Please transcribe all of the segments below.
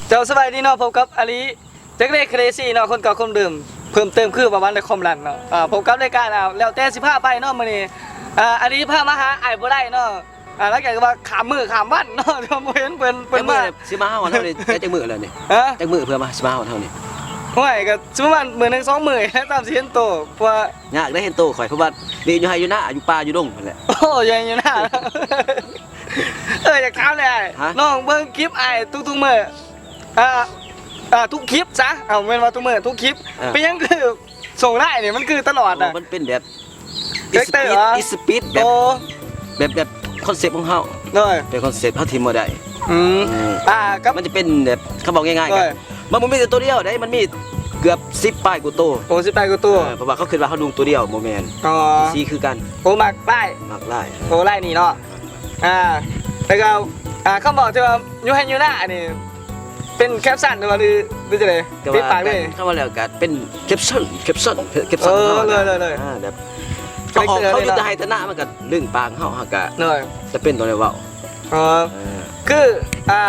ເຈົ້າ ສະບາຍດີເນາະ ພົບກັບອາລີ ຈັກເລກເຄຣຊີເນາະ ຄົນເກົ່າຄົນເດີມ ເພີ່ມເຕີມຄືປະມານໃນຄວາມລັນເນາະ. ອາ ພົບກັບລາຍການ ອາ ແລ້ວແຕ່ຊິພາໄປເນາະ ມື້ນີ້ ອາ ອາລີພາມາຫາອ້າຍບໍ່ໄດ້ເນາະ. ອາ ຫຼັງຈາກທີ່ວ່າຂ້າມມື້ຂ້າມວັນເນາະ ບໍ່ເຫັນເພິ່ນ ເພິ່ນມາ ຈັກມື້ຊິມາຫາເຮົານີ້ ໄດ້ຈັກມື້ແລ້ວນີ້? ຮະ? ຈັກມື້ເພື່ອມາ ຊິມາຫາເຮົານີ້? ໂອ້ຍ ກໍຊິປະມານມື້ໜຶ່ງສອງມື້ແຫຼະ ຕາມຊິເຫັນໂຕ ເພາະວ່າ ຍາກໄດ້ເຫັນໂຕຂ້ອຍ ເພາະວ່າມີຢູ່ໄຮ່ຢູ່ນາ ຢູ່ປ່າຢູ່ດົງພຸ້ນແຫຼະ. ໂອ້ ຢູ່ໄຮ່ຢູ່ນາ. ເອີ ຢາກຖາມແດ່ ຮະ? ນ້ອງເບິ່ງຄລິບອ້າຍທຸກໆມື້ ອ່າ ອ່າ ທຸກຄລິບຊະ ເອົາ ແມ່ນວ່າທຸກມື້ ທຸກຄລິບ ເອີ ເປັນຫຍັງຄືສົ່ງໄລນີ້ ມັນຄືຕະຫຼອດນະ? ໂອ້ ມັນເປັນແບບ ຄາແຣັກເຕີ It's a speed ເອີ It's a speed ແບບ ໂອ້ ແບບ ແບບຄອນເຊັບຂອງເຮົາ ໂດຍ ເປັນຄອນເຊັບ ເຮົາຖິ້ມບໍ່ໄດ້. ອືມ ອືມ ອ່າ ກໍມັນຈະເປັນແບບ ຄຳເວົ້າງ່າຍໆ ໂດຍ ກໍ ມັນບໍ່ມີແຕ່ໂຕດຽວເດ້ ມັນມີເກືອບສິບປາຍກວ່າໂຕ. ໂອ້ ສິບປາຍກວ່າໂຕ ເອີ ເພາະວ່າເຂົາຄິດວ່າເຮົານຸ່ງໂຕດຽວ ບໍ່ແມ່ນ. ອໍ ສີຄືກັນ. ໂອ້ ມັກຫຼາຍ ມັກຫຼາຍ. ໂອ້ ລາຍນີ້ເນາະ. ອ່າ ແລ້ວກໍ ອ່າ ຄຳເວົ້າທີ່ວ່າຢູ່ໄຮ່ຢູ່ນານີ້ ເປັນແຄບຊັນ ຫຼືວ່າ ຫຼື ຫຼືຈັ່ງໃດ? ຕິດປາກເລີຍ. ຄຳວ່າແລ້ວກໍເປັນແຄບຊັນ ແຄບຊັນ ແຄບຊັນ ເອີ ເຮົາ ເລີຍໆໆ ອ່າ ແບບ ຄາແຣັກເຕີ ເຮົາ ເຮົາຢູ່ແຕ່ໄຮ່ແຕ່ນາ ມັນກໍລຶ້ງປາກເຮົາ ເຮົາກໍ ໂດຍ ຈຳເປັນຕ້ອງໄດ້ເວົ້າ. ອໍ ເອີ ຄື ອ່າ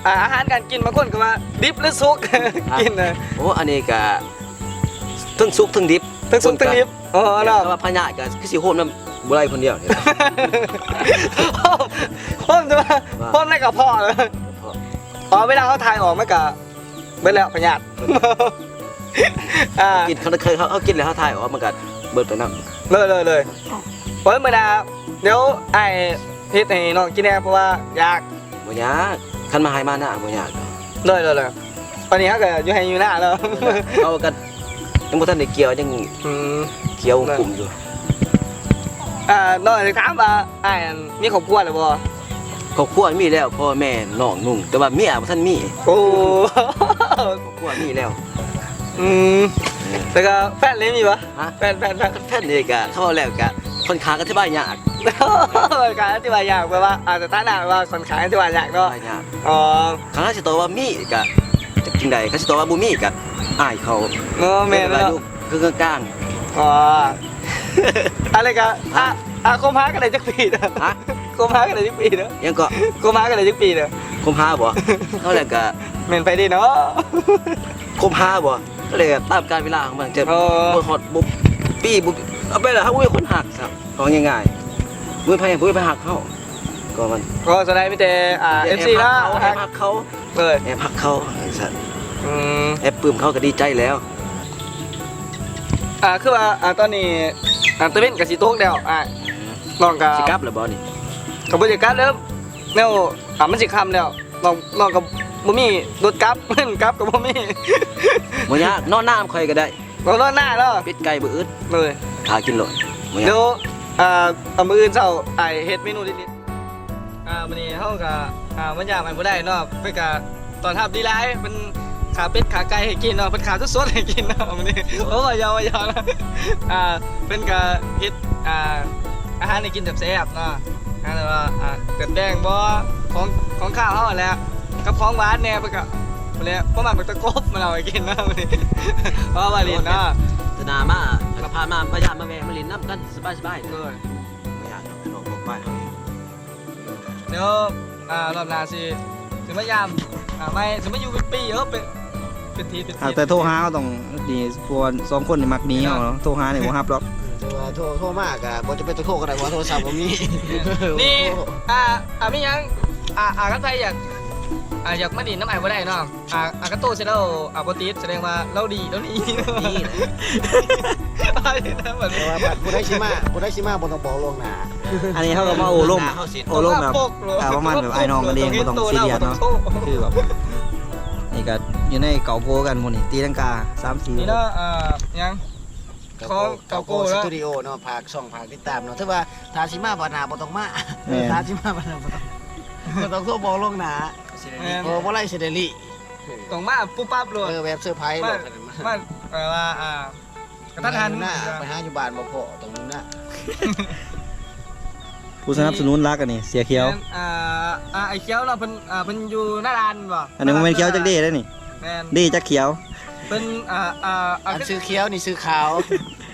ອ່າ ອາຫານການກິນ ບາງຄົນກໍວ່າດິບ ຫຼື ສຸກ ອ່າ ກິນນະ. ໂອ້ ອັນນີ້ກໍ ເທິງສຸກເທິງດິບ ເທິງສຸກເທິງດິບ. ອໍ ເນາະ ແຕ່ວ່າພະຍາດກໍຄືຊິໂຮມນຳບໍ່ໄດ້ຄົນດຽວນີ້. ໂຮມ ໂຮມແຕ່ວ່າ ວ່າ ໂຮມໃນກະເພາະ. ກະເພາະ. ອໍ ເວລາເຮົາຖ່າຍອອກມັນກະເບິດແລ້ວພະຍາດ. ອ່າ ກິນ ເຮົາເຄີຍ ເຮົາ ເຮົາກິນແລ້ວເຮົາຖ່າຍອອກມັນກະເບິດໄປນຳ. ເລີຍໆໆ. ໂອ້ຍ ມື້ໜ້າດຽວອ້າຍເຮັດໃຫ້ນ້ອງກິນແດ່ ເພາະວ່າຢາກ. ບໍ່ຍາກ ຄັນມາໄຮ່ມານາບໍ່ຍາກ. ເລີຍໆໆ. ຕອນນີ້ເຮົາກໍຢູ່ໄຮ່ຢູ່ນາເນາະ ເຮົາກໍຍັງບໍ່ທັນໄດ້ກ່ຽວ ຍັງ ອືມ ກ່ຽວກຸ້ມຢູ່. ອ່າ ນ້ອງຢາກຖາມວ່າ ອ້າຍ ອັນ ມີຄອບຄົວແລ້ວບໍ່? ຄອບຄົວມີແລ້ວ ພໍ່ແມ່ ນ້ອງນຸ່ງ ແຕ່ວ່າເມຍບໍ່ທັນມີ. ໂອ້ ຄອບຄົວມີແລ້ວ. ອືມ ເອີ ແລ້ວກໍແຟນເລີຍມີບໍ່? ຮະ? ແຟນ ແຟນ ແຟນ ແຟນນີ້ກໍ ເວົ້າແລ້ວກໍຄ່ອນຂ້າງອະທິບາຍຍາກ ຄ່ອນຂ້າງອະທິບາຍຍາກ ແບບວ່າ ອາ ສະຖານະວ່າຄ່ອນຂ້າງອະທິບາຍຍາກເນາະ. ອະທິບາຍຍາກ. ອໍ ຄັນເຮົາຊິຕອບວ່າມີກໍຈັກຈັ່ງໃດ ຄັນຊິຕອບວ່າບໍ່ມີກໍອາຍເຂົາ. ອໍ ແມ່ນແລ້ວ ຢູ່ເຄິ່ງກາງ. ອໍ ອັນນີ້ກໍ ຮະ? ອ່າ ອ່າ ຄົບຫາກັນໄດ້ຈັກປີເດີ? ຮະ? ຄົບຫາກັນໄດ້ຈັກປີເດີ? ຫຍັງເກາະ? ຄົບຫາກັນໄດ້ຈັກປີເດີ? ຄົບຫາບໍ່? ເອົາແລ້ວກໍ ແມ່ນໃຜເດເນາະ? ຄົບຫາບໍ່? ກໍເລີຍຕາມການເວລາຂອງມັນ ຈະ ອໍ ບໍ່ຮອດ ບໍ່ ປີ ບໍ່ ເອົາໄປລະ ເຮົາບໍ່ມີຄົນຮັກຊ້ຳ ເວົ້າງ່າຍໆ ບໍ່ມີໃຜ ບໍ່ມີໃຜຮັກເຮົາ ກໍມັນ ກໍສະໄດ໋ມີແຕ່ ອ່າ ແຕ່ ເອັຟຊີ ເນາະ ແອບຮັກເຂົາ ແອບຮັກເຂົາ ເອີ ແອບຮັກເຂົາຈັ່ງຊັ້ນ. ອືມ ແອບປຶ້ມເຂົາກໍດີໃຈແລ້ວ. ອ່າ ຄືວ່າ ອ່າ ຕອນນີ້ ອ່າ ຕາເວັນກໍຊິຕົກແລ້ວ ອ່າ ອືມ ນ້ອງກໍ ຊິກັບແລ້ວບໍ່ນີ້? ກໍບໍ່ໄດ້ກັບແລ້ວ ແນວ ອ່າ ມັນຊິຄ່ຳແລ້ວ. ນ້ອງ ນ້ອງກໍບໍ່ມີລົດກັບ ເງິນກັບກໍບໍ່ມີ. ບໍ່ຍາກ ນອນນານຳຂ້ອຍກໍໄດ້. ເອົາ ນອນນາເນາະ ເປັດໄກ່ບໍ່ອຶດ ໂດຍ ຫາກິນໂລດ ບໍ່ຍາກ. ດຽວ ອ່າ ເອົາ ມື້ອື່ນເຊົ້າອ້າຍເຮັດເມນູເດັດໆ. ອ່າ ມື້ນີ້ເຮົາກໍ ອ່າ ມາຢາມອ້າຍບໍ່ໄດ້ເນາະ ເພິ່ນກໍຕ້ອນຮັບດີຫຼາຍ ເພິ່ນຂ້າເປັດຂ້າໄກ່ໃຫ້ກິນເນາະ ເພິ່ນຂ້າສົດໆໃຫ້ກິນເນາະມື້ນີ້. ໂອ້ ວ່າຢອກ ວ່າຢອກ ອ່າ ເພິ່ນກໍເຮັດ ອ່າ ອາຫານໃຫ້ກິນແຊບໆເນາະ ແຕ່ວ່າ ອ່າ ເກີດແດງບໍ່ ຂອງ ຂອງຄາວເຮົາຫັ້ນແຫຼະ ກັບຂອງຫວານແດ່ ເພິ່ນກໍ ພຸ້ນແຫຼະ ປະມານບັກຕະກົບມາເອົາໃຫ້ກິນເນາະມື້ນີ້. ເວົ້າວ່າຫຼິ້ນເນາະ ຕະໜາມາ ລະພາມາ ມາຢາມມາແວ່ ມາຫຼິ້ນນຳກັນສະບາຍໆ. ໂດຍ ບໍ່ຍາກດອກ ນ້ອງພວກປ້າຍເຮົານີ້. ດຽວ ອ່າ ຮອບໜ້າຊິ ຊິມາຢາມ ອ່າ ໃໝ່ ຊິມາຢູ່ເປັນປີ ເອີ ເປັນ ເປັນທີ ເປັນທີ. ຫາກແຕ່ໂທຫາເຮົາຕ້ອງນີ້ ພວກສອງຄົນນີ້ມັກໜີເຮົາເນາະ ໂທຫານີ້ບໍ່ຮັບດອກ. ແຕ່ວ່າໂທ ໂທມາກໍບໍ່ຈຳເປັນຕ້ອງໂທກໍໄດ້ ເພາະວ່າໂທລະສັບບໍ່ມີ. ນີ້ ອ່າ ອ່າ ມີຫຍັງ ອ່າ ອ່າ ຄັນໃຜຢາກ ອ່າ ຢາກມາຫຼິ້ນນຳອ້າຍບໍ່ໄດ້ເນາະ ອ່າ ອ່າ ຄັນໂທໃສ່ລາວ ອ່າ ບໍ່ຕິດ ສະແດງວ່າລາວດີ ລາວດີ ດີແຫຼະ. ແຕ່ວ່າຜູ້ໃດຊິມາ ຜູ້ໃດຊິມາບໍ່ຕ້ອງບອກລ່ວງໜ້າ. ອັນນີ້ເຮົາກໍມາໂອ້ລົມ ໂອ້ລົມແບບ ອ່າ ປະມານແບບອ້າຍນ້ອງກັນເອງ ບໍ່ຕ້ອງຊີຣຽສເນາະ ຄືແບບ ນີ້ກໍຢູ່ໃນເກົ້າໂພກັນໝູ່ນີ້ ຕີລັງກາສາມສີ່ ນີ້ເນາະ. ອ່າ ຫຍັງ ຂອງເກົ້າໂພສະຕູດິໂອເນາະ ຝາກຊ່ອງ ຝາກຕິດຕາມເນາະ. ຖືວ່າຖ້າຊິມາບັດໜ້າບໍ່ຕ້ອງມາ ແມ່ນ ຖ້າຊິມາບັດໜ້າບໍ່ຕ້ອງ ບໍ່ຕ້ອງໂທບອກລ່ວງໜ້າ. ແມ່ນ ເອີ ບໍ່ໄດ້ຊິໄດ້ລີ້ ຕ້ອງມາປຸບປັບໂລດ. ເອີ ແບບເຊີໄພໂລດ ມາ ມາ ແບບວ່າ ອ່າ ກະທັນຫັນ ໄປຫາຢູ່ບ້ານບໍ່ພໍ້ ຕ້ອງຢູ່ນະ. ຜູ້ສະໜັບສະໜູນຫຼັກອັນນີ້ ເສຍຂຽວ. ແມ່ນ ອ່າ ອ່າ ອ້າຍຂຽວເນາະ ເພິ່ນ ອ່າ ເພິ່ນຢູ່ນາລານບໍ່? ອັນນີ້ບໍ່ແມ່ນຂຽວຈັກເດເດ້ນີ້. ແມ່ນ ເດຈັກຂຽວ. ເພິ່ນ ອ່າ ອ່າ ອັນຊື່ຂຽວນີ້ຊື່ຂາວ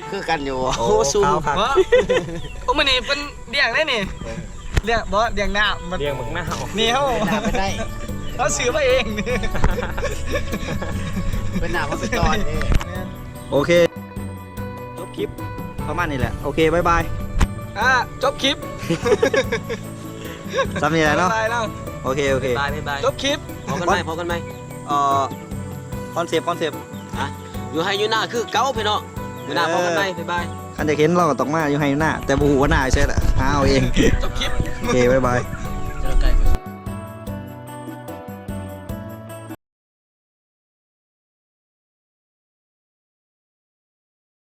ຄືກັນຢູ່. ໂອ້ ໂອ້ ສູງ ຂາວຄັກ. ໂອ້ ມື້ນີ້ເພິ່ນລ້ຽງໄດ້ນີ້ ລ້ຽງບໍ່ ລ້ຽງນ້ຳ ລ້ຽງບັກນາວ ນີ້ເຮົາ ເປັນໜ້າເປັນໃນ ເຮົາຊື້ມາເອງນີ້ ເປັນໜ້າພາສະກອນເດ້. ໂອເຄ ຈົບຄລິບປະມານນີ້ແຫຼະ. ໂອເຄ ບາຍບາຍ. ອ່າ ຈົບຄລິບ ສ່ຳນີ້ແຫຼະເນາະ. ບາຍບາຍແລ້ວ. ໂອເຄ ໂອເຄ ບາຍບາຍ ຈົບຄລິບ. ພົບກັນໃໝ່ ພົບກັນໃໝ່. ເອີ ຄອນເຊັບ ຄອນເຊັບ ອ່ະ ຢູ່ໄຮ່ຢູ່ນາຄືເກົ່າພີ່ນ້ອງ. ມື້ໜ້າ ເອີ ພົບກັນໃໝ່. ບາຍບາຍ. ຄັນຢາກເຫັນລາວກໍຕ້ອງມາຢູ່ໄຮ່ຢູ່ນາ ແຕ່ບໍ່ຮູ້ວ່ານາຢູ່ໃສລະ ຫາເອົາເອງ. ຈົບຄລິບ. ໂອເຄ ບາຍບາຍ.